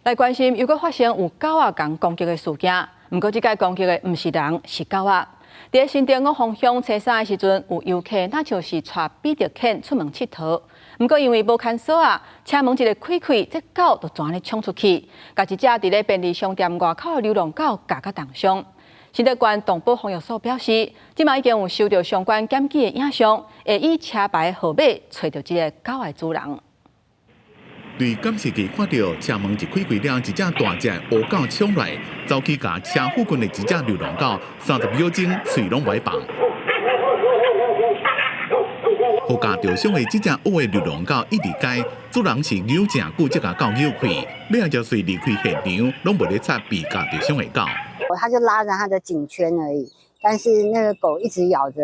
來關心，又閣發生有狗仔共攻擊的事件，毋過這擺攻擊的毋是人，是狗仔。佇新竹五峰鄉初三的時陣，有遊客若像是帶比特犬出門𨑨迌，毋過因為無牽索仔，車門一个開開，這狗就按呢衝出去，共一隻佇咧便利商店外口的流浪狗咬甲重傷。新竹縣動保防疫所表示，這馬已經有收著相關檢舉的影像，會以車牌號碼揣著這个狗的主人。對監視器看著車門一開開了，一隻大隻烏狗衝來，走去共車附近的一隻流浪狗，30秒鐘喙攏袂放。予咬著傷的這隻烏的流浪狗一直該，主人是咬誠久才共狗咬開，尾仔就隨離開現場，攏無咧插被咬著傷的狗。他就拉着他的頸圈而已，但是那個狗一直咬着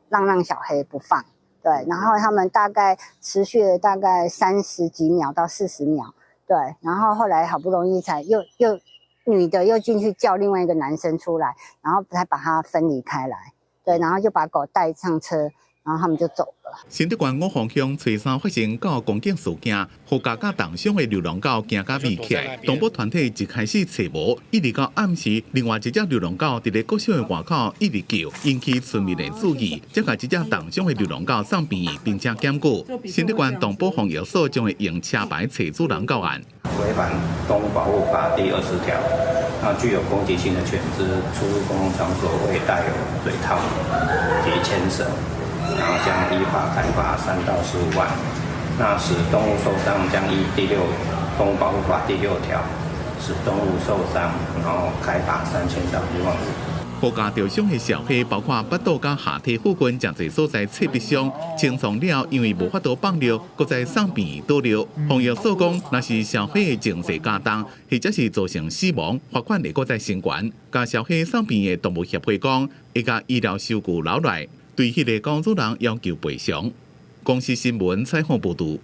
浪浪小黑不放。對，然後他們大概持續了大概30幾秒到40秒，對，然後後來好不容易才又又女的又進去叫另外一個男生出來，然後才把他分離開來，對，然後就把狗帶上車，然後他們就走了。新竹縣五峰鄉初三發生狗攻擊事件，予咬甲重傷的流浪狗驚甲覕起來。動保團體一開始揣無，一直到暗時，另外一隻流浪狗佇咧國小的外口一直叫，引起村民的注意，才共這隻重傷的流浪狗送病院，並且檢舉。新竹縣動保防疫所將會用車牌揣主人到案。違反動物保護法第20條，那具有攻擊性的犬隻出入公共場所未戴有嘴套及牽繩，然後將依法開罰3到15萬。那使動物受傷，將依第六動物保護法第6條，使動物受傷，然後開罰3000到1萬5。予咬著傷的小黑，包括腹肚佮下體附近誠濟所在切割傷，清創了，因為無法度放尿，閣再送病院倒尿。防疫所講，若是小黑的情勢加重，或者是造成死亡，罰款會閣再升懸。共小黑送病院的動物協會講，會共醫療收據留來，對彼个狗主人要求賠償。公視新聞採訪報導。